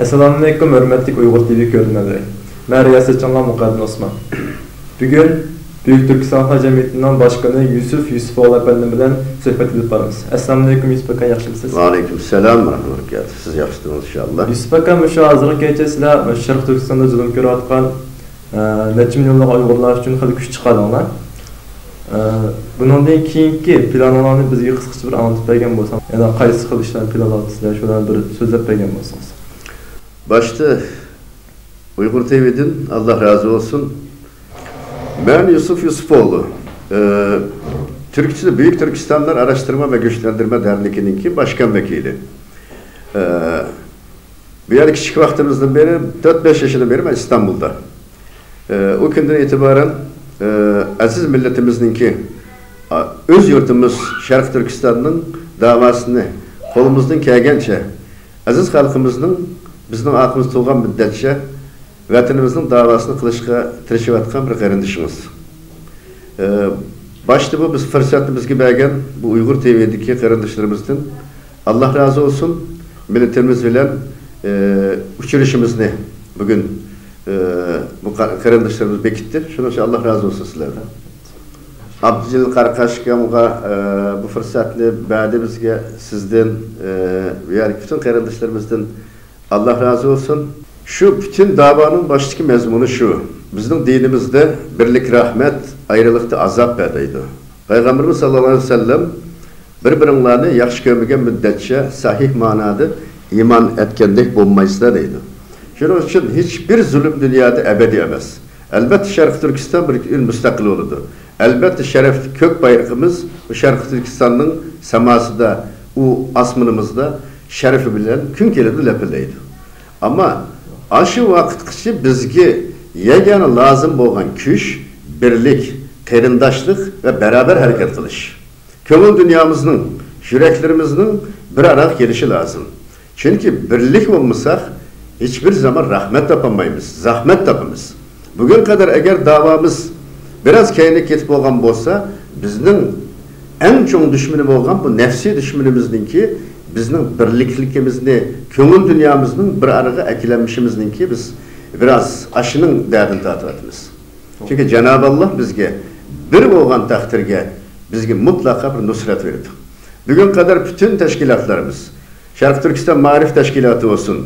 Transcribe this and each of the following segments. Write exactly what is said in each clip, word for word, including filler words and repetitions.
ئەسسالامۇئەلەيكۇم، ھۆرمەتلىك ئۇيغۇر تىۋى كۆرۈرمەنلىرى. مەن رىياسەتچانلار مۇقەددىم ئوسمان. بۈگۈن بۈيۈك تۈركىستان خەلق جەمئىيىتىنىڭ باشقىنى يۈسۈپ يۈسۈپئوغلى ئەپەندىم بىلەن سۆھبەت ئېلىپ بارىمىز. ئەسسالامۇئەلەيكۇم يۈسۈپ ئاكا، ياخشىمۇسىز؟ ۋەئەلەيكۇم سالام ۋە رەھمەتۇللاھى ۋە بەرىكاتۇھ. سىز ياخشىسىڭىز ئىنشاللا. يۈسۈپ ئاكا، مۇشۇ ھازىرقى كەچتە سىلەر مۇشۇ شەرقىي تۈركىستاندا زۇلۇم كۆرۈۋاتقان، ئە، نەچچە مىليونلىغان ئۇيغۇرلار ئۈچۈن خېلى كۈچ چىقاردىڭلار. ئە، بۇنىڭدىن كېيىنكى پىلانىڭلارنى بىزگە قىسقىچە بىر ئاڭلىتىپ بەرگەن بولساڭ، يەنى قايسى خىل ئىشلارنى پىلانلاۋاتىسىلەر، شۇلارنى بىر سۆزلەپ بەرگەن بولسىڭىز. باشتا ئۇيغۇر تىۋىدىن ئاللا رازى بولسۇن. مەن يۈسۈپ يۈسۈپئوغلى. ئە، تۈركچىدە بۈيۈك تۈركىستانلار ئاراشتۇرما ۋە گۈچلەندۈرمە دەرنىكىنىڭكى باشقان ۋەكىلى. ئە، بۇ يەردە كىچىك ۋاقتىمىزدىن بېرى، تۆت بەش يېشىمدىن بېرى مەن ئىستانبۇلدا. ئە، ئۇ كۈندىن ئېتىبارەن، ئە، ئەزىز مىللىتىمىزنىڭكى، ئا، ئۆز يۇرتىمىز شەرقىي تۈركىستاننىڭ داۋاسىنى قولىمىزدىن كەلگەنچە، ئەزىز خەلقىمىزنىڭ بىزنىڭ ئارقىمىزدا تۇرغان مۇددەتچە ۋەتىنىمىزنىڭ داۋاسىنى قىلىشقا تىرىشىۋاتقان بىر قېرىندىشىمىز. ئە، باشتا بۇ بىز پۇرسەتنى بىزگە بەرگەن بۇ ئۇيغۇر تىۋىدىكى قېرىنداشلىرىمىزدىن ئاللا رازى بولسۇن. مىللىتىمىز بىلەن، ئە، ئۇچرىشىمىزنى بۈگۈن، ئە، بۇ قا-، قېرىنداشلىرىمىز بېكىتتى. شۇنىڭ ئۈچۈن ئاللا رازى بولسۇن سىلەردىن. ئابدۇجېلىل قاراقاش ئاكامغا، ئە، بۇ پۇرسەتنى بەردى بىزگە، سىزدىن، ئە، بۇ يەردىكى پۈتۈن قېرىنداشلىرىمىزدىن ئاللا رازى بولسۇن. شۇ پۈتۈن داۋانىڭ باشتىكى مەزمۇنى شۇ. بىزنىڭ دىنىمىزدە بىرلىك رەھمەت، ئايرىلىقتا ئازاب بار دەيدۇ. پەيغەمبىرىمىز ساللاللاھۇ ئەلەيھى ۋەسەللەم بىر-بىرىڭلارنى ياخشى كۆرمىگەن مۇددەتچە سەھىھ مانادا ئىمان ئەتكەندەك بولمايسىلەر دەيدۇ. شۇنىڭ ئۈچۈن ھېچبىر زۇلۇم دۇنيادا ئەبەدىي ئەمەس. ئەلبەتتە، شەرقىي تۈركىستان بىر كۈن مۇستەقىل بولىدۇ. ئەلبەتتە، شەرەپلىك كۆك بايرىقىمىز بۇ شەرقىي تۈركىستاننىڭ ساماسىدا، ئۇ ئاسمىنىمىزدا شەرىپى بىلەن كۈن كېلىدۇ لەپىلدەيدۇ. ئەمما ئاشۇ ۋاقىتقىچە بىزگە يەنە لازىم بولغان كۈچ، بىرلىك، قېرىنداشلىق ۋە بەرابەر ھەرىكەت قىلىش. كۆڭۈل دۇنيامىزنىڭ، يۈرەكلىرىمىزنىڭ بىر ئارىغا كېلىشى لازىم. چۈنكى بىرلىك بولمىساق، ھېچبىر زامان رەھمەت تاپالمايمىز، زەھمەت تاپىمىز. بۈگۈن قەدەر ئەگەر داۋامىز بىراز كەينىگە كېتىپ بولغان بولسا، بىزنىڭ ئەڭ چوڭ دۈشمىنى بولغان بۇ نەپسىي دۈشمىنىمىزنىڭكى بىزنىڭ بىرلىكلىكىمىزنى، كۆڭۈل دۇنيامىزنىڭ بىر ئارىغا ئەكېلەلمىشىمىزنىڭكى بىز بىراز ئاشۇنىڭ دەردىنى تارتىۋاتىمىز. چۈنكى جانابى ئاللا بىزگە بىر بولغان تەقدىرگە بىزگە مۇتلەقا بىر نۇسرەت بېرىدۇ. بۈگۈنگە قەدەر پۈتۈن تەشكىلاتلىرىمىز، شەرقىي تۈركىستان مائارىپ تەشكىلاتى بولسۇن،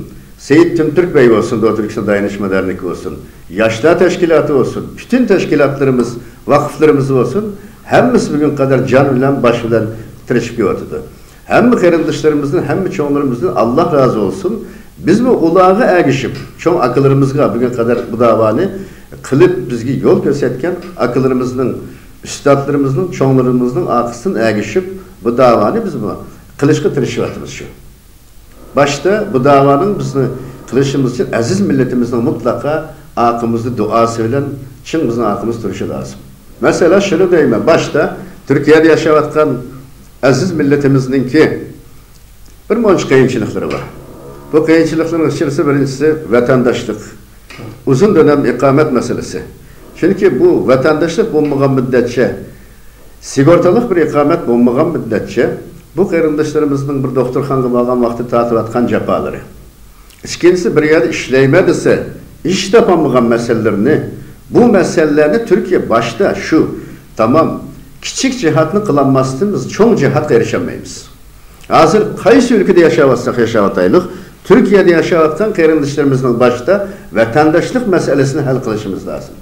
سېيىت تۈنتۈرك بەي بولسۇن، دوغۇ تۈركىستان دايانىشما دەرنىكى بولسۇن، ياشلار تەشكىلاتى بولسۇن، پۈتۈن تەشكىلاتلىرىمىز، ۋاقىفلىرىمىز بولسۇن، ھەممىسى بۈگۈنگە قەدەر جان بىلەن، باش بىلەن تىرىشىپ كېلىۋاتىدۇ. ھەممە قېرىنداشلىرىمىزدىن، ھەممە چوڭلىرىمىزدىن ئاللا رازى بولسۇن. بىزمۇ ئۇلارغا ئەگىشىپ، چوڭ ئاكىلىرىمىزغا، بۈگۈن قەدەر بۇ داۋانى قىلىپ، بىزگە يول كۆرسەتكەن ئاكىلىرىمىزنىڭ، ئۇستازلىرىمىزنىڭ، چوڭلىرىمىزنىڭ ئارقىسىدىن ئەگىشىپ، بۇ داۋانى بىزمۇ قىلىشقا تىرىشىۋاتىمىز شۇ. باشتا بۇ داۋانىڭ بىزنى قىلىشىمىز ئۈچۈن ئەزىز مىللىتىمىزنىڭ مۇتلەقا ئارقىمىزدا دۇئاسى بىلەن چىڭ بىزنىڭ ئارقىمىزدا تۇرۇشى لازىم. مەسىلەن، شۇنى دەيمەن، باشتا تۈركىيەدە ياشاۋاتقان ئەزىز مىللىتىمىزنىڭكى بىر مۇنچە قىيىنچىلىقلىرى بار. بۇ قىيىنچىلىقلارنىڭ ئىچىرىسى بىرىنچىسى ۋەتەنداشلىق، ئۇزۇن دۆلەم ئىقامەت مەسىلىسى. چۈنكى بۇ ۋەتەنداشلىق بولمىغان مۇددەتچە، سىگورتالىق بىر ئىقامەت بولمىغان مۇددەتچە، بۇ قېرىنداشلىرىمىزنىڭ بىر دوختۇرخانىغا بارغان ۋاقتىدا تارتىۋاتقان جاپالىرى. ئىككىنچىسى، بىر يەردە ئىشلەيمەن دېسە، ئىش تاپالمىغان مەسىلىلىرىنى، بۇ مەسىلىلەرنى تۈركىيە باشتا شۇ، تامام، كىچىك جىھادنى قىلالماستىن، بىز چوڭ جىھادقا ئېرىشەلمەيمىز. ھازىر قايسى ئۆلكىدە ياشاۋاتساق ياشاۋاتايلۇق، تۈركىيەدە ياشاۋاتقان قېرىنداشلىرىمىزنىڭ باشتا ۋەتەنداشلىق مەسىلىسىنى ھەل قىلىشىمىز لازىم.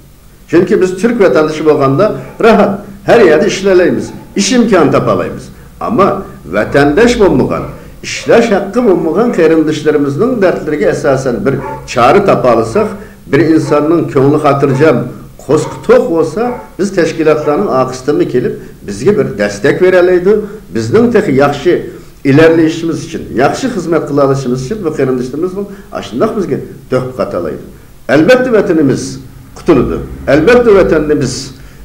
چۈنكى بىز تۈرك ۋەتەندىشى بولغاندا راھەت، ھەر يەردە ئىشلەيلەيمىز، ئىش ئىمكانى تاپالايمىز. ئەمما ۋەتەنداش بولمىغان، ئىشلەش ھەققى بولمىغان قېرىنداشلىرىمىزنىڭ دەردلىرىگە ئاساسەن بىر چارە تاپالىساق، بىر ئىنساننىڭ كۆڭلى خاتىرجەم، قورسىقى توق بولسا، بىز تەشكىلاتلارنىڭ ئارقىسىدىنمۇ كېلىپ، بىزگە بىر دەستەك بېرەلەيدۇ. بىزنىڭ تېخى ياخشى ئىلەرلىيىشىمىز ئۈچۈن، ياخشى خىزمەت قىلالىشىمىز ئۈچۈن بۇ قېرىندىشلىرىمىزنىڭ ئاشۇنداق بىزگە تۆھپە قاتالايدۇ. ئەلۋەتتە، ۋەتىنىمىز قۇتۇلىدۇ. ئەلۋەتتە، ۋەتەننى بىز،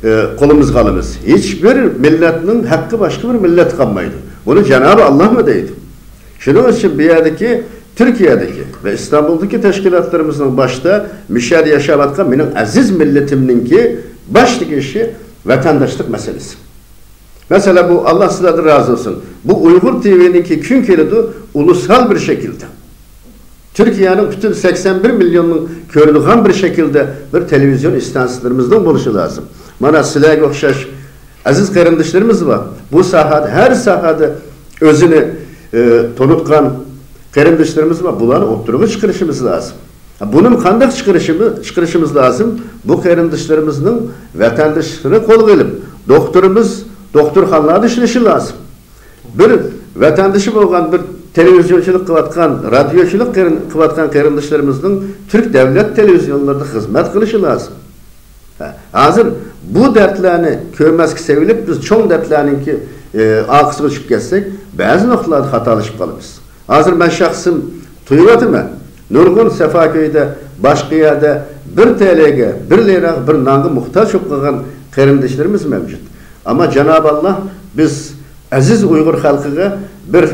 ئە، قولىمىزغا ئالىمىز. ھېچبىر مىللەتنىڭ ھەققى باشقا بىر مىللەتتە قالمايدۇ. بۇنى جانابى ئاللامۇ دەيدۇ. شۇنىڭ ئۈچۈن بۇ يەردىكى، تۈركىيەدىكى ۋە ئىستانبۇلدىكى تەشكىلاتلىرىمىزنىڭ باشتا مۇشۇ يەردە ياشاۋاتقان مېنىڭ ئەزىز مىللىتىمنىڭكى باشتىكى ئىشى ۋەتەنداشلىق مەسىلىسى. مەسىلەن، بۇ، ئاللا سىلەردىن رازى بولسۇن، بۇ ئۇيغۇر تىۋىنىڭكى كۈن كېلىدۇ، ئۇلۇسال بىر شەكىلدە. تۈركىيەنىڭ پۈتۈن سەكسەن بىر مىليوننىڭ كۆرىدىغان بىر شەكىلدە بىر تېلېۋىزىيون ئىستانسىلىرىمىزنىڭ بولۇشى لازىم. مانا سىلەرگە ئوخشاش ئەزىز قېرىندىشلىرىمىز بار. بۇ ساھەدە، ھەر ساھەدە ئۆزىنى، ئى، تونۇتقان قېرىندىشلىرىمىز بار. بۇلارنى ئوتتۇرىغا چىقىرىشىمىز لازىم. بۇنى قانداق چىقىرىشىمىز، چىقىرىشىمىز لازىم؟ بۇ قېرىندىشلىرىمىزنىڭ ۋەتەنداشلىقىنى قولغا ئېلىپ، دوختۇرىمىز دوختۇرخانىلاردا ئىشلىشى لازىم. بىر ۋەتەندىشى بولغان، بىر تېلېۋىزىيونچىلىق قىلىۋاتقان، رادىيوچىلىق قېرىن-، قىلىۋاتقان قېرىندىشلىرىمىزنىڭ تۈرك دەۋلەت تېلېۋىزىيونلىرىدا خىزمەت قىلىشى لازىم. ھە، ھازىر بۇ دەردلەرنى كۆرمەسكە سېلىپ، بىز چوڭ دەردلەرنىڭكى، ئى، ئارقىسىغا چۈشۈپ كەتسەك، بەزى نۇقتىلاردا خاتالىشىپ قالىمىز. ھازىر مەن شەخسىم تۇيۇۋاتىمەن. نۇرغۇن سەفاكۆيدە، باشقا يەردە بىر تېلېگە، بىر لىرا، بىر نانغا موھتاج بولۇپ قالغان قېرىنداشلىرىمىز مەۋجۇت. ئەمما جانابى ئاللا بىز ئەزىز ئۇيغۇر خەلقىگە بىر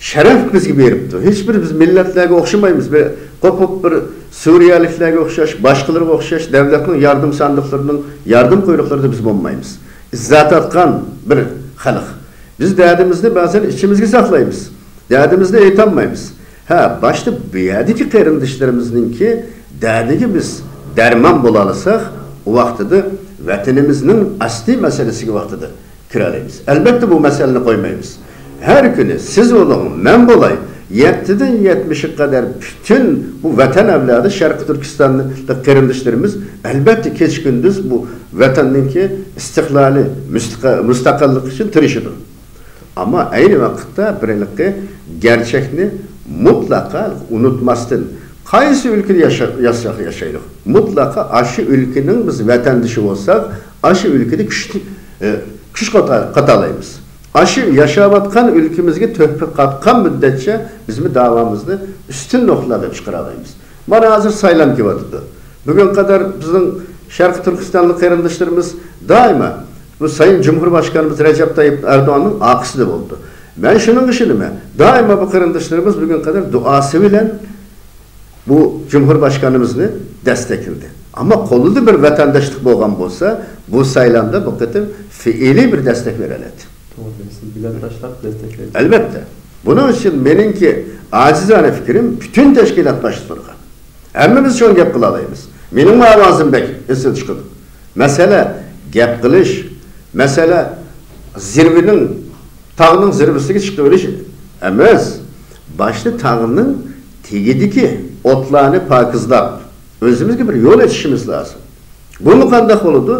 شەرەف بىزگە بېرىپتۇ. ھېچبىر بىز مىللەتلەرگە ئوخشىمايمىز. بىر قوپۇپ بىر سۈرىيەلىكلەرگە ئوخشاش، باشقىلارغا ئوخشاش دەۋلەتنىڭ ياردەم ساندۇقلىرىنىڭ ياردەم قۇيرۇقلىرىدا بىز بولمايمىز. ئىززەت تارتقان بىر خەلق. بىز دەردىمىزنى بەزەن ئىچىمىزگە ساقلايمىز. دەردىمىزنى ئېيتالمايمىز. ھە، باشتا بۇ يەردىكى قېرىنداشلىرىمىزنىڭكى دەردىگە بىز دەرمان بولالىساق، ئۇ ۋاقتىدا ۋەتىنىمىزنىڭ ئەسلىي مەسىلىسىگە ۋاقتىدا كىرەلەيمىز. ئەلبەتتە، بۇ مەسىلىنى قويمايمىز. ھەر كۈنى سىز بولۇڭ، مەن بولاي، يەتتىدىن يەتمىشكە قەدەر پۈتۈن بۇ ۋەتەن ئەۋلادى، شەرقىي تۈركىستانلىق قېرىنداشلىرىمىز، ئەلبەتتە، كېچە-كۈندۈز بۇ ۋەتەننىڭكى ئىستىقلالى، مۇستىقا-، مۇستەقىللىقى ئۈچۈن تىرىشىدۇ. ئەمما ئەينى ۋاقىتتا بىر ھېلىقى گەرچەكنى مۇتلەقا ئۇنتۇماستىن، قايسى ئۆلكىدە ياشا-، ياشىساق ياشايلى، مۇتلەقا ئاشۇ ئۆلكىنىڭ بىز ۋەتەندىشى بولساق، ئاشۇ ئۆلكىدە كۈچ، ئە، كۈچ قاتا-، قاتالايمىز. ئاشۇ ياشاۋاتقان ئۆلكىمىزگە تۆھپە قاتقان مۇددەتچە بىزمۇ داۋامىزنى ئۈستۈن نۇقتىلارغا چىقىرالايمىز. مانا ھازىر سايلام كېلىۋاتىدۇ. بۈگۈنگە قەدەر بىزنىڭ شەرقىي تۈركىستانلىق قېرىنداشلىرىمىز دائىما بۇ سايىن جۇمھۇرباشقانىمىز رەجەپ تايىپ ئەردوغاننىڭ ئارقىسىدا بولدى. مەن شۇنىڭغا ئىشىنىمەن. دائىما بۇ قېرىنداشلىرىمىز بۈگۈنگە قەدەر دۇئاسى بىلەن بۇ جۇمھۇرباشقانىمىزنى دەستەكلىدى. ئەمما قولىدا بىر ۋەتەنداشلىق بولغان بولسا، بۇ سايلامدا بۇ قېتىم فېئىلىي بىر دەستەك بېرەلەيتتى. توغرا، سىز بىلەن تاشلاپ دەستەكلەيسىز. ئەلۋەتتە. بۇنىڭ ئۈچۈن مېنىڭكى ئاجىزانە پىكرىم، پۈتۈن تەشكىلات باشلىقلىرىغا. ھەممىمىز چوڭ گەپ قىلالايمىز. مېنىڭمۇ ئاۋازىم بەك ئېسىل چىقىدۇ. مەسىلە گەپ قىلىش، مەسىلە زىرۋىنىڭ، تاغنىڭ زىرۋىسىگە چىقىۋېلىش ئەمەس. باشتا تاغنىڭ تېگىدىكى ئوتلارنى پاكىزلاپ، ئۆزىمىزگە بىر يول ئېچىشىمىز لازىم. بۇمۇ قانداق بولىدۇ؟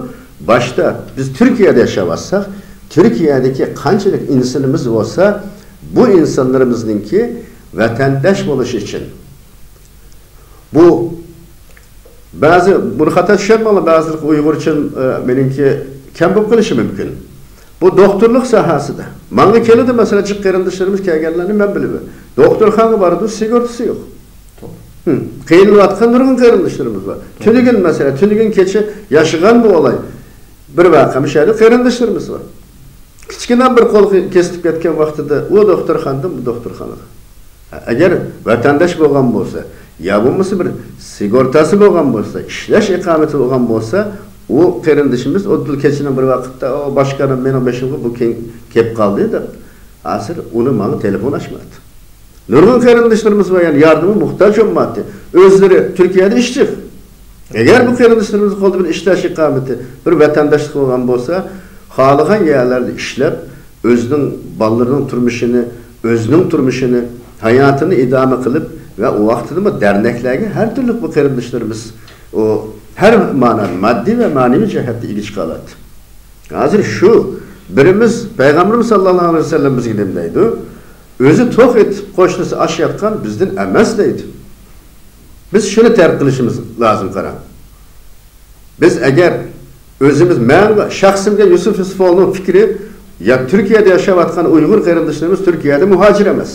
باشتا بىز تۈركىيەدە ياشاۋاتساق، تۈركىيەدىكى قانچىلىك ئىنسانىمىز بولسا، بۇ ئىنسانلىرىمىزنىڭكى ۋەتەنداش بولۇشى ئۈچۈن، بۇ بەزى، بۇنى خاتا چۈشەنمەڭلار، بەزىلەر ئۇيغۇرچىم، ئە، مېنىڭكى كەم بولۇپ قېلىشى مۇمكىن. بۇ دوختۇرلۇق ساھەسىدە ماڭا كېلىدۇ، مەسىلەن، جىق قېرىنداشلىرىمىز كەلگەنلەرنى مەن بىلىمەن. دوختۇرخانىغا بارىدۇ، سىگورتىسى يوق. توغرا. ھىم، قىينىلىۋاتقان نۇرغۇن قېرىنداشلىرىمىز بار. توغرا. تۈنۈگۈن، مەسىلەن، تۈنۈگۈن كېچە ياشىغان بولاي. بىر ۋەقە مۇشۇ يەردە قېرىنداشلىرىمىز بار. كىچىككىنە بىر قول كېسىلىپ كەتكەن ۋاقتىدا ئۇ دوختۇرخانىدىن بۇ دوختۇرخانىغا. ئەگەر ۋەتەنداش بولغان بولسا، يا بولمىسا بىر سىگورتاسى بولغان بولسا، ئىشلەش ئىقامىتى بولغان بولسا، ئۇ قېرىندىشىمىز ئۇدۇل كېچىنىڭ بىر ۋاقىتتا، «ئو، باشقانىم، مېنىڭ بېشىمغا بۇ كېلىپ قالدى» دەپ، ھازىر ئۇنى ماڭا تېلېفون ئاچمايتتى. نۇرغۇن قېرىنداشلىرىمىز بار، يەنى ياردىمى موھتاج بولمايتتى. ئۆزلىرى تۈركىيەدە ئىشچى. ئەگەر بۇ قېرىنداشلىرىمىز قولىدا بىر ئىشلەش ئىقامىتى، بىر ۋەتەنداشلىق بولغان بولسا، خالىغان يەرلەردە ئىشلەپ، ئۆزىنىڭ بالىلىرىنىڭ تۇرمۇشىنى، ئۆزىنىڭ تۇرمۇشىنى، ھاياتىنى ئىدامە قىلىپ ۋە ئۇ ۋاقتىدىمۇ دەرنەكلەرگە ھەر تۈرلۈك بۇ قېرىنداشلىرىمىز ئۇ ھەر مانا ماددىي ۋە مەنىۋى جەھەتتە ئىگە چىقالاتتى. ھازىر شۇ بىرىمىز پەيغەمبىرىمىز ساللاللاھۇ ئەلەيھى ۋەسەللەم بىزگە نېمە دەيدۇ؟ «ئۆزى توق ئېتىپ قوشنىسى ئاش ياتقان بىزدىن ئەمەس» دەيدۇ. بىز شۇنى تەرك قىلىشىمىز لازىم، قاراڭ. بىز ئەگەر ئۆزىمىز، مەن شەخسىمگە يۈسۈپ يۈسۈپئوغلۇنىڭ پىكرى، يا تۈركىيەدە ياشاۋاتقان ئۇيغۇر قېرىنداشلىرىمىز تۈركىيەدە مۇھاجىر ئەمەس.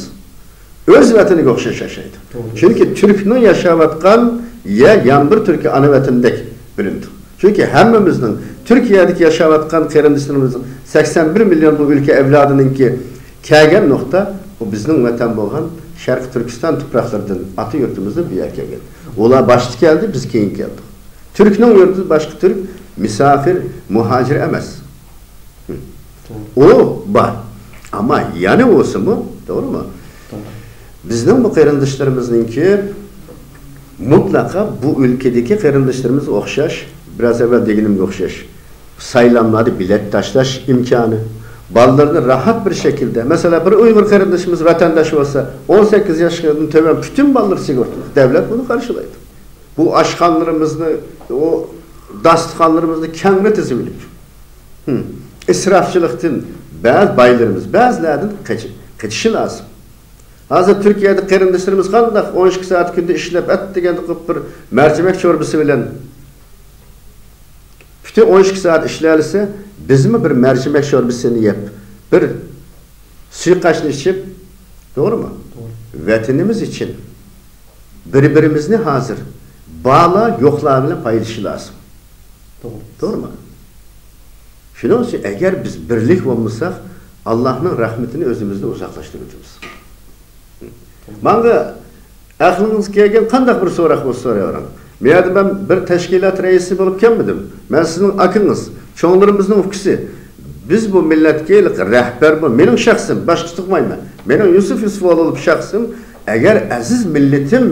ئۆز ۋەتىنىگە ئوخشاش ياشايدۇ. توغرا. چۈنكى تۈركنىڭ ياشاۋاتقان يەر يەنە بىر تۈركىي ئانا ۋەتىنىدەك بىلىنىدۇ. چۈنكى ھەممىمىزنىڭ تۈركىيەدىكى ياشاۋاتقان قېرىندىشلىرىمىزنىڭ سەكسەن بىر مىليون بۇ ئۆلكە ئەۋلادىنىڭكى كەلگەن نۇقتا، بۇ بىزنىڭ ۋەتەن بولغان شەرقىي تۈركىستان تۇپراقلىرىدىن، ئاتا يۇرتىمىزدىن بۇ يەرگە كەلگەن. ئۇلار باشتا كەلدى، بىز كېيىن كەلدۇق. تۈركنىڭ يۇرتىدا باشقا تۈرك، مۇساپىر، مۇھاجىر ئەمەس. توغرا. ئۇ بار. ئەمما يەنە بولسىمۇ، توغرىمۇ؟ توغرا. بىزنىڭ بۇ قېرىنداشلىرىمىزنىڭكى مۇتلەقا بۇ ئۆلكىدىكى قېرىنداشلىرىمىزغا ئوخشاش، بىراز ئەۋۋەل دېگىنىمگە ئوخشاش، سايلاملاردا بېلەت تاشلاش ئىمكانى، بالىلىرىنى راھەت بىر شەكىلدە، مەسىلەن، بىر ئۇيغۇر قېرىندىشىمىز ۋەتەنداش بولسا، ئون سەككىز ياشتىن تۆۋەن پۈتۈن بالىلىرى سىگورتىلىق، دەۋلەت بۇنى قارشىلايدۇ. بۇ ئاشخانىلىرىمىزنى، ئۇ داستىخانلىرىمىزنى كەڭرى تىزىۋېلىپ، ھىم، ئىسراپچىلىقتىن بەزى بايلىرىمىز بەزىلەردىن قېچى-، قېچىشى لازىم. ھازىر تۈركىيەدە قېرىنداشلىرىمىز قانداق ئون ئىككى سائەت كۈندە ئىشلەپ ئەتىگەندە قىلىپ بىر مەرجىمەك شورپىسى بىلەن پۈتۈن ئون ئىككى سائەت ئىشلەۋەرسە، بىزمۇ بىر مەرجىمەك شورپىسىنى يەپ، بىر سۇيۇقئاشنى ئىچىپ، توغرىمۇ؟ توغرا. ۋەتىنىمىز ئۈچۈن بىر-بىرىمىزنى ھازىر بارلار يوقلار بىلەن پايلىشى لازىم. توغرا. توغرىمۇ؟ شۇنىڭ ئۈچۈن ئەگەر بىز بىرلىك بولمىساق، ئاللاھنىڭ رەھمىتىنى ئۆزىمىزدىن ئۇزاقلاشتۇرۇۋېتىمىز. ماڭا ئەقلىڭىزگە كەلگەن قانداق بىر سوراق بولسا سوراۋېرىڭ. بۇ يەردە مەن بىر تەشكىلات رەئىسى بولۇپ كەلمىدىم. مەن سىزنىڭ ئاكىڭىز، چوڭلىرىمىزنىڭ ئۇكىسى. بىز بۇ مىللەتكە رەھبەر، بۇ مېنىڭ شەخسىم، باشقىسىنى قويمايمەن. مېنىڭ يۈسۈپ يۈسۈپئوغلۇ بولۇپ شەخسىم، ئەگەر ئەزىز مىللىتىم،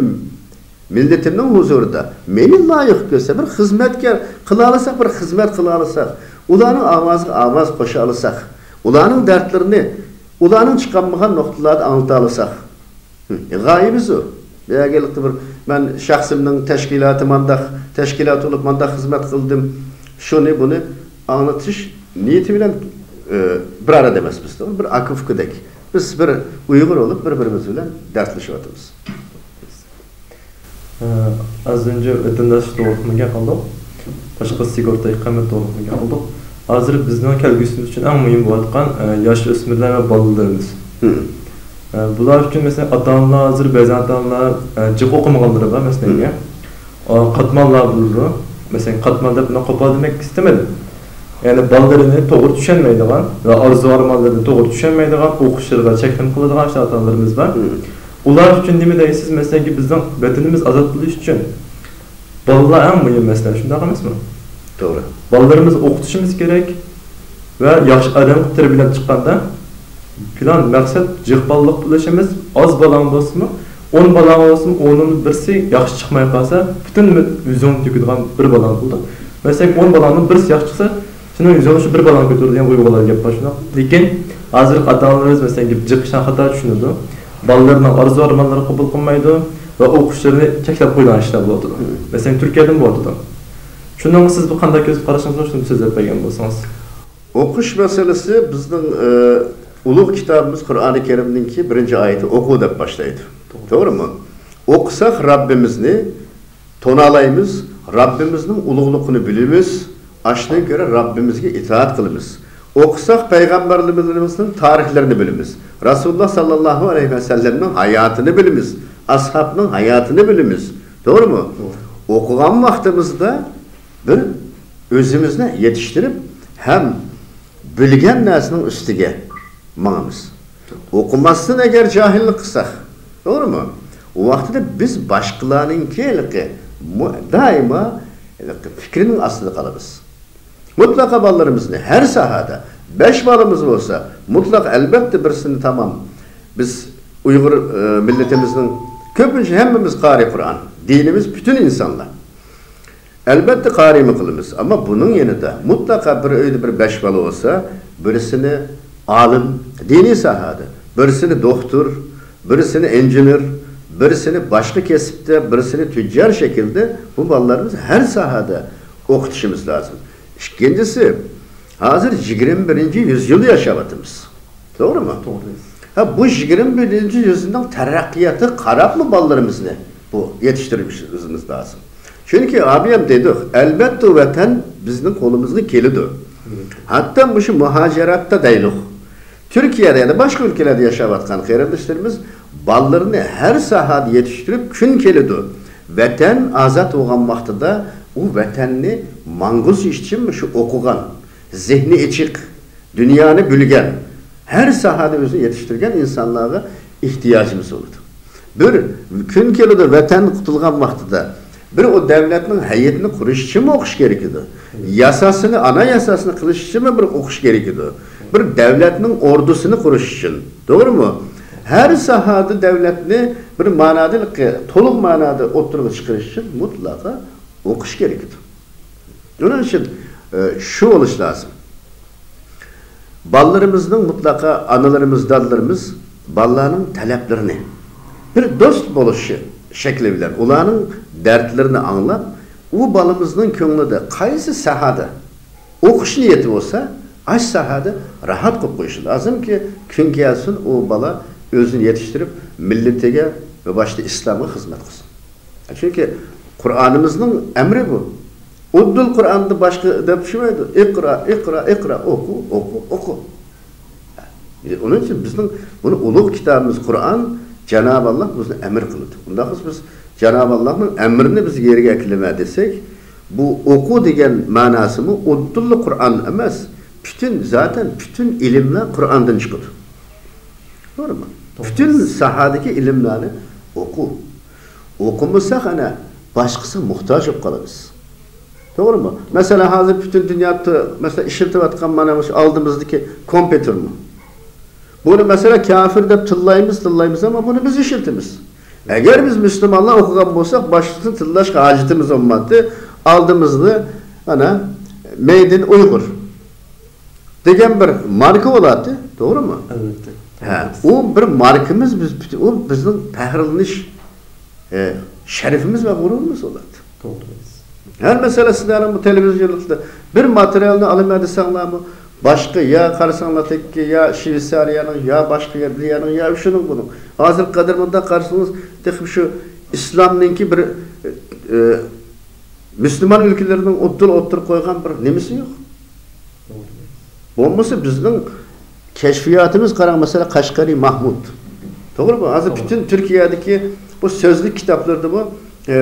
مىللىتىمنىڭ ھۇزۇرىدا مېنى لايىق كۆرسە، بىر خىزمەتكە قىلالىساق، بىر خىزمەت قىلالىساق، ئۇلارنىڭ ئاۋازىغا ئاۋاز قوشالىساق، ئۇلارنىڭ دەردلىرىنى ئۇلارنىڭ چىقالمىغان نۇقتىلاردا ئاڭلىتالىساق. ھىم، غايىمىزۇ. بۇ يەرگە بىر مەن شەخسىمنىڭ تەشكىلاتى مانداق، تەشكىلات بولۇپ مانداق خىزمەت قىلدىم، شۇنى، بۇنى ئاڭلىتىش نىيىتى بىلەن، ئى، بىر ئارىدا ئەمەس بىز. بىر ئاكا-ئۇكىدەك. بىز بىر ئۇيغۇر بولۇپ بىر-بىرىمىز بىلەن دەردلىشىۋاتىمىز. ئە، ئاز ئۆنجە ۋەتەنداش توغرىلىقمۇ گەپ قىلدۇق. باشقا سىگورتا ئىقامەت توغرىلىقمۇ گەپ قىلدۇق. ھازىر بىزنىڭ كەلگۈسىمىز ئۈچۈن ئەڭ مۇھىم بولۇۋاتقان، ئە، ياش ئۆسمۈرلەر ۋە بالىلىرىمىز. ھىم. ئە، بۇلار ئۈچۈن، مەسىلەن، ئاتا-ئانىلار ھازىر، بەزى ئاتا-ئانىلار، ئە، جىق ئوقۇمىغانلىرى بار، مەسىلەن، ھىم. ئە، قاتماللار بولىدۇ. مەسىلەن، قاتمال دەپ بۇنى قوپال دېمەك ئىستىمىدىم. يەنى بالىلىرىنى توغرا چۈشەنمەيدىغان ۋە ئارزۇ-ئارمانلىرىنى توغرا چۈشەنمەيدىغان، ئوقۇشلىرىغا چەكلىمە قىلىدىغان شۇ ئاتا-ئانىلىرىمىز بار. مم. ئۇلار ئۈچۈن نېمە دەيسىز؟ مەسىلەنكى، بىزنىڭ ۋەتىنىمىز ئازاد بولۇش ئۈچۈن بالىلار ئەڭ مۇھىم مەسىلە، شۇنداق ئەمەسمۇ؟ توغرا. بالىلىرىمىزنى ئوقۇتۇشىمىز كېرەك ۋە ياخشى ئادەم قىلىپ تەربىيەلەپ چىققاندا، پىلان مەقسەت جىق بالىلىق بولۇش ئەمەس، ئاز بالاڭ بولسىمۇ، ئون بالاڭ بولسىمۇ، ئوننىڭ بىرسى ياخشى چىقماي قالسا، پۈتۈن ئۈمىد يۈزۈڭنى تۆكىدىغان بىر بالاڭ بولىدۇ. مەسىلەن، ئون بالاڭنىڭ بىرسى ياخشى چىقسا، شۇنىڭ يۈزىگە شۇ بىر بالاڭ كۆتۈرىدىغان ئۇيغۇرلار گەپ بار شۇنداق. لېكىن ھازىرقى ئاتا-ئانىلىرىمىز، مەسىلەن، جىق ئىشلارنى خاتا چۈشىنىدۇ. بالىلىرىنىڭ ئارزۇ-ئارمانلىرىنى قوبۇل قىلمايدۇ ۋە ئوقۇشلىرىنى چەكلەپ قويىدىغان ئىشلار بولۇۋاتىدۇ. مم. مەسىلەن، تۈركىيەدىمۇ بولۇۋاتىدۇ. شۇنىڭغا سىز بۇ قانداق كۆز قارىشىڭىز بار، شۇنى سۆزلەپ بەرگەن بولسىڭىز. ئوقۇش مەسىلىسى بىزنىڭ، ئە، ئۇلۇغ كىتابىمىز قۇرئانى كەرىمنىڭكى بىرىنچى ئايىتى «ئوقۇ» دەپ باشلايدۇ. توغرا. توغرىمۇ؟ ئوقۇساق رەببىمىزنى تونۇالايمىز، رەببىمىزنىڭ ئۇلۇغلۇقىنى بىلىمىز، ئاشۇنىڭ كۆرە رەببىمىزگە ئىتائەت قىلىمىز. ئوقۇساق پەيغەمبەرلىرىمىزنىڭ تارىخلىرىنى بىلىمىز. رەسۇلۇللا ساللاللاھۇ ئەلەيھى ۋەسەللەمنىڭ ھاياتىنى بىلىمىز. ئاسھابنىڭ ھاياتىنى بىلىمىز. توغرىمۇ؟ توغرا. ئوقۇغان ۋاقتىمىزدا بىر ئۆزىمىزنى يېتىشتۈرۈپ ھەم بىلگەن نەرسىنىڭ ئۈستىگە ماڭىمىز. ئوقۇماستىن ئەگەر جاھىللىق قىلساق، توغرىمۇ؟ ئۇ ۋاقتىدا بىز باشقىلارنىڭكى ھېلىقى مۇ-، دائىما ھېلىقى پىكرىنىڭ ئاستىدا قالىمىز. مۇتلەقا بالىلىرىمىزنى ھەر ساھەدە، بەش بالىمىز بولسا، مۇتلەق ئەلبەتتە بىرسىنى تامام. بىز ئۇيغۇر، ئى، مىللىتىمىزنىڭ كۆپىنچە ھەممىمىز قارىي قۇرئان. دىنىمىز پۈتۈن ئىنسانلار. ئەلبەتتە، قارىيمۇ قىلىمىز، ئەمما بۇنىڭ يېنىدا مۇتلەقا بىر ئۆيدە بىر بەش بالا بولسا، بىرسىنى ئالىم، دىنىي ساھەدە، بىرسىنى دوختۇر، بىرسىنى ئىنژېنېر، بىرسىنى باشقا كەسىپتە، بىرسىنى تۈججار شەكىلدە بۇ بالىلارنى ھەر ساھەدە ئوقۇتۇشىمىز لازىم. ئىككىنچىسى، ھازىر يىگىرمە بىرىنچى يۈزيىلدا ياشاۋاتىمىز. توغرىمۇ؟ توغرا. ھە، بۇ يىگىرمە بىرىنچى يۈزيىلنىڭ تەرەققىياتىغا قاراپمۇ بالىلىرىمىزنى بۇ يېتىشتۈرۈشىمىز لازىم. چۈنكى ئابىيەم دېدۇق، ئەلۋەتتە ۋەتەن بىزنىڭ قولىمىزغا كېلىدۇ. ھەتتا مۇشۇ مۇھاجىراتتا دەيلۇق، تۈركىيەدە يا باشقا ئۆلكىلەردە ياشاۋاتقان قېرىنداشلىرىمىز بالىلىرىنى ھەر ساھەدە يېتىشتۈرۈپ كۈن كېلىدۇ. ۋەتەن ئازاد بولغان ۋاقتىدا ئۇ ۋەتەننى ماڭغۇزۇش ئۈچۈن شۇ ئوقۇغان، زېھنى ئېچىق، دۇنيانى بىلگەن، ھەر ساھەدە ئۆزىنى يېتىشتۈرگەن ئىنسانلارغا ئېھتىياجىمىز بولىدۇ. بىر كۈن كېلىدۇ، ۋەتەن قۇتۇلغان ۋاقتىدا بىر ئۇ دەۋلەتنىڭ ھەيئىتىنى قۇرۇش ئۈچۈنمۇ ئوقۇش كېرىكىدۇ. ياساسىنى، ئانا ياساسىنى قىلىش ئۈچۈنمۇ بىر ئوقۇش كېرىكىدۇ. بىر دەۋلەتنىڭ ئوردۇسىنى قۇرۇش ئۈچۈن، توغرىمۇ؟ ھەر ساھەدە دەۋلەتنى بىر مانادا، تولۇق مانادا ئوتتۇرىغا چىقىرىش ئۈچۈن مۇتلەقا ئوقۇش كېرەك ئىدى. شۇنىڭ ئۈچۈن، ئە، شۇ بولۇش لازىم. بالىلىرىمىزنىڭ مۇتلەقا ئانىلىرىمىز، دادىلىرىمىز بالىلارنىڭ تەلەپلىرىنى بىر دوست بولۇش شەكلى بىلەن ئۇلارنىڭ دەردلىرىنى ئاڭلاپ، ئۇ بالىمىزنىڭ كۆڭلىدە قايسى ساھەدە ئوقۇش نىيىتى بولسا، ئاشۇ ساھەدە راھەت قىلىپ قويۇشى لازىمكى، كۈن كەلسۇن ئۇ بالا ئۆزىنى يېتىشتۈرۈپ، مىللىتىگە ۋە باشتا ئىسلامغا خىزمەت قىلسۇن. چۈنكى قۇرئانىمىزنىڭ ئەمرى بۇ. ئۇددۇل قۇرئاندا باشقا دەپ چۈشمەيدۇ. ئىقرا، ئىقرا، ئىقرا، ئوقۇ، ئوقۇ، ئوقۇ. ئۇنىڭ ئۈچۈن بىزنىڭ بۇنى ئۇلۇغ كىتابىمىز قۇرئان، جانابى ئاللا بىزنى ئەمر قىلىدۇ. ئۇنداق بولسا بىز جانابى ئاللانىڭ ئەمرىنى بىز يەرگە ئەكىلىمە دېسەك، بۇ ئوقۇ دېگەن مەناسىمۇ ئۇددۇللا قۇرئان ئەمەس، پۈتۈن، زاتەن پۈتۈن ئىلىملەر قۇرئاندىن چىقىدۇ. توغرىمۇ؟ توغرا. پۈتۈن ساھەدىكى ئىلىملەرنى ئوقۇ. ئوقۇمىساق، ئەنە، باشقىسىغا موھتاج بولۇپ قالىمىز. توغرىمۇ؟ مەسىلەن، ھازىر پۈتۈن دۇنيادا، مەسىلەن، ئىشلىتىۋاتقان مانا مۇشۇ ئالدىمىزدىكى كومپيۇتېرمۇ. بۇنى، مەسىلەن، كاپىر دەپ تىللايمىز، تىللايمىز، ئەمما بۇنى بىز ئىشلىتىمىز. ئەگەر بىز مۇسۇلمانلار ئوقۇغان بولساق، باشقىسىنى تىللاشقا ھاجىتىمىز بولمايتتى. ئالدىمىزدا، ئەنە، مەيدىن ئۇيغۇر دېگەن بىر ماركا بولاتتى، توغرىمۇ؟ ئەلۋەتتە. ھە، ئۇ بىر ماركىمىز، بىز پۈتۈن، ئۇ بىزنىڭ پەخىرلىنىش، ئە، شەرىپىمىز ۋە غۇرۇرىمىز بولاتتى. توغرا. ھەر مەسىلە سىلەرنىڭ بۇ تېلېۋىزىيونلۇقتا بىر ماتېرىيالنى ئالىمەن دېسەڭلارمۇ، باشقا يا قارىساڭلار تېككى، يا شۋېتسارىيەنىڭ، يا باشقا يەر، بىر يەرنىڭ، يا شۇنىڭ بۇنىڭ. ھازىرقى قەدەر مۇنداق قارىسىڭىز، تېخى شۇ ئىسلامنىڭكى بىر، ئە، مۇسۇلمان ئۆلكىلىرىنىڭ ئوتتۇرا، ئوتتۇرىغا قويغان بىر نېمىسى يوق. بولمىسا بىزنىڭ كەشپىياتىمىز، قاراڭ، مەسىلەن، قەشقەرى ماھمۇد. توغرىمۇ؟ ھازىر توغرا. پۈتۈن تۈركىيەدىكى بۇ سۆزلۈك كىتابلىرىدىمۇ، ئە،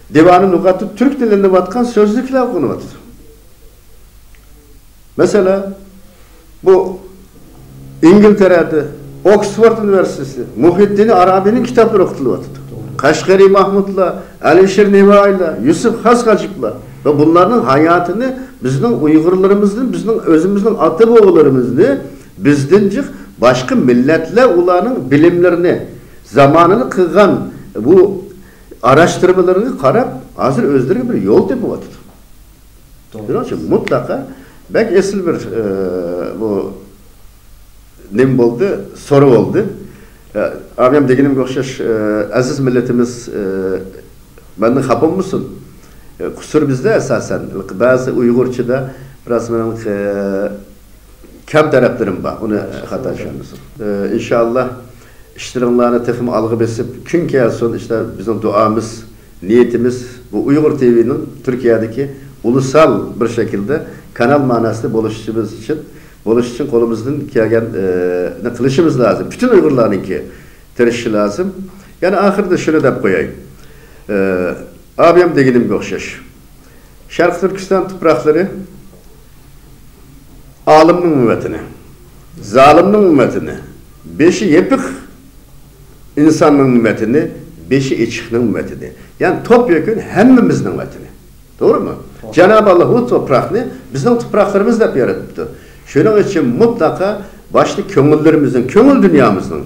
دىۋانى لۇغاتى تۈرك تىلىدا بولغان سۆزلۈكلەر قىلىنىۋاتىدۇ. مەسىلەن، بۇ ئىنگلىتەرەدە ئوكسفورد ئۇنىۋېرسىتېتى، مۇھىددىن ئارابىينىڭ كىتابلىرى ئوقۇتۇلۇۋاتىدۇ. قەشقەرى ماھمۇدلار، ئەلىشىر نەۋائىيلار، يۈسۈپ خاس ھاجىپلار ۋە بۇلارنىڭ ھاياتىنى بىزنىڭ ئۇيغۇرلىرىمىزدىن، بىزنىڭ ئۆزىمىزنىڭ ئاتا-بوۋىلىرىمىزنى بىزدىن جىق باشقا مىللەتلەر ئۇلارنىڭ بىلىملىرىنى، زامانىدا قىلغان بۇ ئاراشتۇرمىلىرىغا قاراپ، ھازىر ئۆزلىرىگە بىر يول تېپىۋاتىدۇ. توغرا. شۇنىڭ ئۈچۈن مۇتلەقا بەك ئېسىل بىر، ئە، بۇ نېمە بولدى؟ سورا بولدى. ئە، ئابىيام دېگىنىمگە ئوخشاش، ئە، ئەزىز مىللىتىمىز، ئە، مەندىن خاپا بولمىسۇن. ئە، قۇسۇر بىزدە ئاساسەن. بەزى ئۇيغۇرچىدا بىراز مېنىڭ، ئە، كەم تەرەپلىرىم بار، ئۇنى خاتا چۈشەنمىسۇن. ئى، ئىنشائاللا، ئىشلىرىڭلارنى تېخىمۇ ئالغا بېسىپ، كۈن كەلسۇن، ئىشلار، بىزنىڭ دۇئامىز، نىيىتىمىز بۇ ئۇيغۇر تىۋىنىڭ تۈركىيەدىكى ئۇلۇسال بىر شەكىلدە كانال مەناسىدە بولۇشىمىز ئۈچۈن، بولۇش ئۈچۈن قولىمىزدىن كەلگەن، ئى، نى قىلىشىمىز لازىم. پۈتۈن ئۇيغۇرلارنىڭكى تىرىشىشى لازىم. يەنە ئاخىرىدا شۇنى دەپ قوياي. ئى، ئابىيام دېگىنىمگە ئوخشاش. شەرقىي تۈركىستان تۇپراقلىرى ئالىمنىڭ ۋەتىنى، زالىمنىڭ ۋەتىنى، بېشى يېپىق ئىنساننىڭ ۋەتىنى، بېشى ئېچىقنىڭ ۋەتىنى. يەنى توپ يەكۈن ھەممىمىزنىڭ ۋەتىنى. توغرىمۇ؟ توغرا. جانابى ئاللا بۇ تۇپراقنى بىزنىڭ تۇپراقلىرىمىز دەپ يارىتىپتۇ. شۇنىڭ ئۈچۈن مۇتلەقا باشتا كۆڭۈللىرىمىزنىڭ، كۆڭۈل دۇنيامىزنىڭ،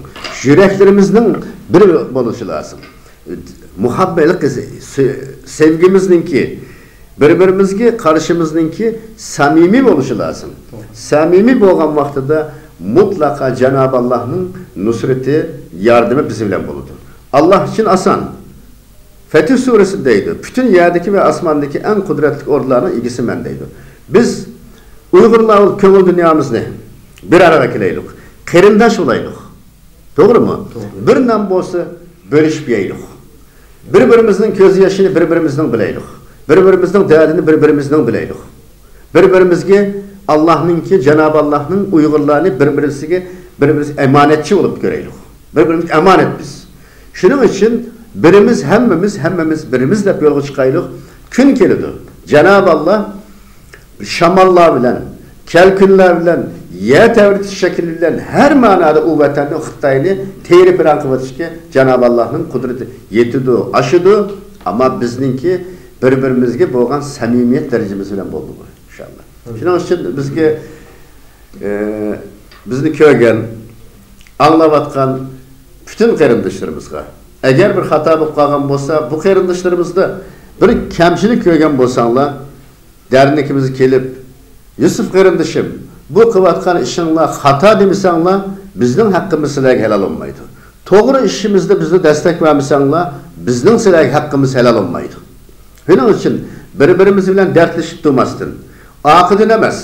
يۈرەكلىرىمىزنىڭ بىر بولۇشى لازىم. مۇھەببەت، سۆ-، سۆيگۈمىزنىڭكى، بىر-بىرىمىزگە قارىشىمىزنىڭكى سەمىمىي بولۇشى لازىم. توغرا. سەمىمىي بولغان ۋاقتىدا مۇتلەقا جانابى ئاللانىڭ نۇسرىتى، ياردىمى بىز بىلەن بولىدۇ. ئاللا ئۈچۈن ئاسان. فەتھ سۈرىسى دەيدۇ، پۈتۈن يەردىكى ۋە ئاسماندىكى ئەڭ قۇدرەتلىك ئورۇنلارنىڭ ئىگىسى مەن دەيدۇ. بىز ئۇيغۇرلار كۆڭۈل دۇنيامىزنى بىر ئارىغا كېلەيلۇق، قېرىنداش بولايلۇق. توغرىمۇ؟ توغرا. بىر نان بولسا بۆلۈشۈپ يەيلۇق. بىر-بىرىمىزنىڭ كۆز يېشىنى بىر-بىرىمىزنىڭ بىلەيلۇق. بىر-بىرىمىزنىڭ دەردىنى بىر-بىرىمىزنىڭ بىلەيلۇق. بىر-بىرىمىزگە ئاللانىڭكى، جانابى ئاللانىڭ ئۇيغۇرلارنى بىر-بىرىسىگە، بىر-بىرىمىز ئامانەتچى بولۇپ كۆرەيلۇق. بىر-بىرىمىزگە ئامانەت بىز. شۇنىڭ ئۈچۈن بىرىمىز ھەممىمىز، ھەممىمىز بىرىمىز دەپ يولغا چىقايلۇق. كۈن كېلىدۇ. جانابى ئاللا شاماللار بىلەن، كەلكۈنلەر بىلەن، يەر تەۋرىتىش شەكلى بىلەن ھەر مەنادا ئۇ ۋەتەننى، خىتاينى تېرە-پىراڭ قىلىۋېتىشكە جانابى ئاللانىڭ قۇدرىتى يېتىدۇ، ئاشىدۇ. ئەمما بىزنىڭكى بىر-بىرىمىزگە بولغان سەمىمىيەت دەرىجىمىز بىلەن بولىدۇ بۇ، ئىنشائاللا. ئامىن. شۇنىڭ ئۈچۈن بىزگە، ئى، بىزنى كۆرگەن، ئاڭلاۋاتقان، پۈتۈن قېرىنداشلىرىمىزغا، ئەگەر بىر خاتا بولۇپ قالغان بولسا، بۇ قېرىنداشلىرىمىزدا بىر كەمچىلىك كۆرگەن بولساڭلار، دەرنىكىمىزگە كېلىپ، «يۈسۈپ قېرىندىشىم، بۇ قىلىۋاتقان ئىشىڭلار خاتا» دېمىسەڭلار، بىزنىڭ ھەققىمىز سىلەرگە ھالال بولمايدۇ. توغرا ئىشىمىزدا بىزنى دەستەك بەرمىسەڭلار، بىزنىڭ سىلەرگە ھەققىمىز ھالال بولمايدۇ. شۇنىڭ ئۈچۈن بىر-بىرىمىز بىلەن دەردلىشىپ تۇرماستىن، ئارقىدىن ئەمەس،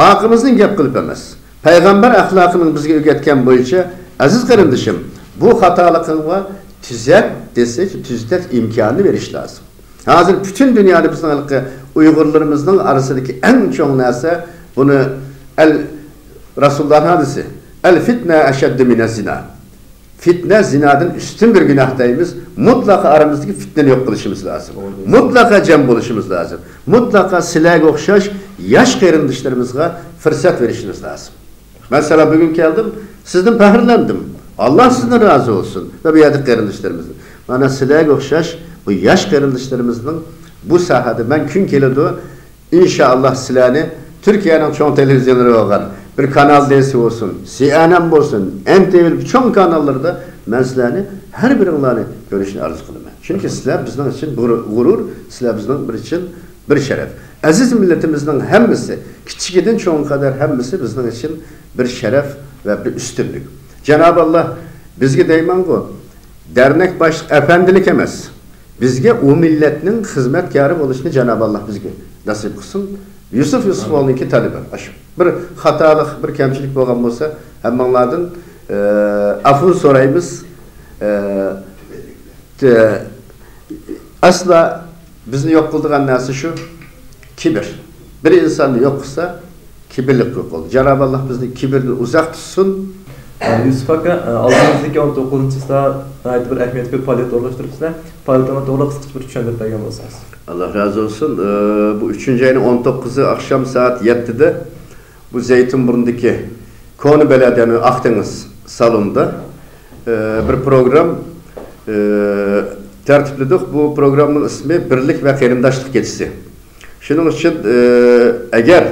ئارقىمىزدىن گەپ قىلىپ ئەمەس، پەيغەمبەر ئەخلاقىنىڭ بىزگە ئۆگەتكەن بويىچە، «ئەزىز قېرىندىشىم، بۇ خاتالىقىڭغا تۈزەت» دېسە، تۈزىتىش ئىمكانىنى بېرىش لازىم. ھازىر پۈتۈن دۇنيادا بىزنىڭ ھېلىقى ئۇيغۇرلىرىمىزنىڭ ئارىسىدىكى ئەڭ چوڭ نەرسە، بۇنى ئەل، رەسۇلۇللاھنىڭ ھەدىسى، «ئەل فىتنە ئەشەددۇ مىنەز زىنا». فىتنە زىنادىن ئۈستۈن بىر گۇناھ دەيمىز. مۇتلەق ئارىمىزدىكى فىتنىنى يوق قىلىشىمىز لازىم. مۇتلەق جەم بولۇشىمىز لازىم. مۇتلەق سىلەرگە ئوخشاش ياش قېرىنداشلىرىمىزغا پۇرسەت بېرىشىمىز لازىم. مەسىلەن، بۈگۈن كەلدىم، سىزدىن پەخىرلەندىم. ئاللا سىزدىن رازى بولسۇن. ۋە بۇ يەردىكى قېرىنداشلىرىمىزدىن. مانا سىلەرگە ئوخشاش بۇ ياش قېرىنداشلىرىمىزنىڭ بۇ ساھەدە، مەن كۈن كېلىدۇ، ئىنشائاللا سىلەرنى تۈركىيەنىڭ چوڭ تېلېۋىزىيونلىرى بولغان بىر كانال دېسى بولسۇن، سى ئېن ئېن بولسۇن، ئېن تى ۋى، چوڭ كاناللىرىدا مەن سىلەرنى، ھەر بىرىڭلارنى كۆرۈشنى ئارزۇ قىلىمەن. چۈنكى سىلەر بىزنىڭ ئۈچۈن بىر غۇرۇر، سىلەر بىزنىڭ بىر ئۈچۈن بىر شەرەپ. ئەزىز مىللىتىمىزنىڭ ھەممىسى، كىچىكىدىن چوڭغا قەدەر ھەممىسى بىزنىڭ ئۈچۈن بىر شەرەپ ۋە بىر ئۈستۈنلۈك. جانابى ئاللا بىزگە دەيمەنغۇ، دەرنەك باشلىق ئەپەندىلىك ئەمەس، بىزگە ئۇ مىللەتنىڭ خىزمەتكارى بولۇشنى جانابى ئاللا بىزگە نەسىپ قىلسۇن. يۈسۈپ يۈسۈپئوغلۇنىڭكى تەلىپى ئاشۇ. بىر خاتالىق، بىر كەمچىلىك بولغان بولسا، ھەممىڭلاردىن، ئە، ئەپۇ سورايمىز. ئە، تە-، ئەسلا بىزنى يوق قىلىدىغان نەرسە شۇ، كىبىر. بىر ئىنساننى يوق قىلسا، كىبىرلىك يوق قىلىدۇ. جانابى ئاللا بىزنى كىبىردىن ئۇزاق تۇتسۇن. يۈسۈپ ئاكا، ئالدىمىزدىكى ئون توققۇزىنچى چىسلا ناھايىتى بىر ئەھمىيەتلىك بىر پائالىيەت ئورۇنلاشتۇرۇپسىلەر. پائالىيىتىڭلار توغرىلىق قىسقىچە بىر چۈشەندۈرۈپ بەرگەن بولسىڭىز. ئاللا رازى بولسۇن. ئە، بۇ ئۈچىنچى ئاينىڭ ئون توققۇزى ئاخشام سائەت يەتتىدە بۇ زەيتۇنبۇرۇندىكى كونا بەلەدىيەنىڭ ئاق دېڭىز سالونىدا، ئە، بىر پروگرام، ئە، تەرتىپلىدۇق. بۇ پروگرامنىڭ ئىسمى بىرلىك ۋە قېرىنداشلىق كېچىسى. شۇنىڭ ئۈچۈن، ئە، ئەگەر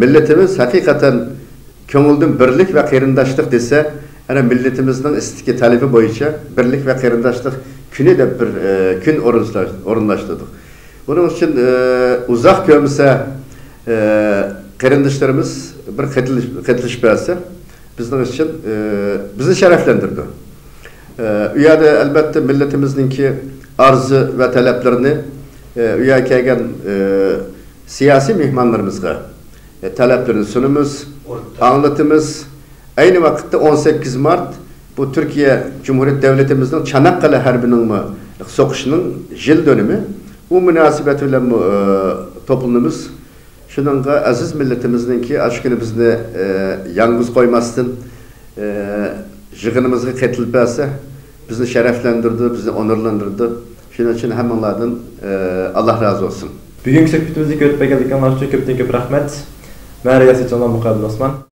مىللىتىمىز ھەقىقەتەن كۆڭۈلدىن بىرلىك ۋە قېرىنداشلىق دېسە، ئەنە مىللىتىمىزنىڭ ئىستىكى تەلىپى بويىچە بىرلىك ۋە قېرىنداشلىق كۈنى دەپ بىر، ئە، كۈن ئورۇنلاشتۇردۇق. بۇنىڭ ئۈچۈن، ئە، ئۇزاق كۆرمىسە، ئە، قېرىنداشلىرىمىز بىر قېتىلىش-، قېتىلىشىپ بەرسە، بىزنىڭ ئۈچۈن، ئە، بىزنى شەرەفلەندۈرىدۇ. ئە، ئۇ يەردە ئەلبەتتە مىللىتىمىزنىڭكى ئارزۇ ۋە تەلەپلىرىنى، ئە، ئۇ يەرگە كەلگەن، ئە، سىياسىي مېھمانلىرىمىزغا، ئە، تەلەپلىرىنى سۇنىمىز، ئاڭلىتىمىز. ئەينى ۋاقىتتا ئون سەككىز مارت بۇ تۈركىيە جۇمھۇرىيەت دۆلىتىمىزنىڭ چاناققالە ھەربىنىڭمۇ سوقۇشىنىڭ يىل دۆنىمى. ئۇ مۇناسىۋەت بىلەنمۇ، ئە، توپلىنىمىز. شۇنىڭغا ئەزىز مىللىتىمىزنىڭكى ئاشۇ كۈنى بىزنى، ئە، يالغۇز قويماستىن، ئە، يىغىنىمىزغا قېتىلىپ بەرسە، بىزنى شەرەفلەندۈرىدۇ، بىزنى ئونۇرلاندۇرىدۇ. شۇنىڭ ئۈچۈن ھەممىڭلاردىن، ئە، ئاللا رازى بولسۇن. بۈگۈنكى سۆھبىتىمىزنى كۆرۈپ بەرگەنلىكىڭلار ئۈچۈن كۆپتىن كۆپ رەھمەت. مەن رىياسەتچى ئالمام مۇقابىل ئوسمان.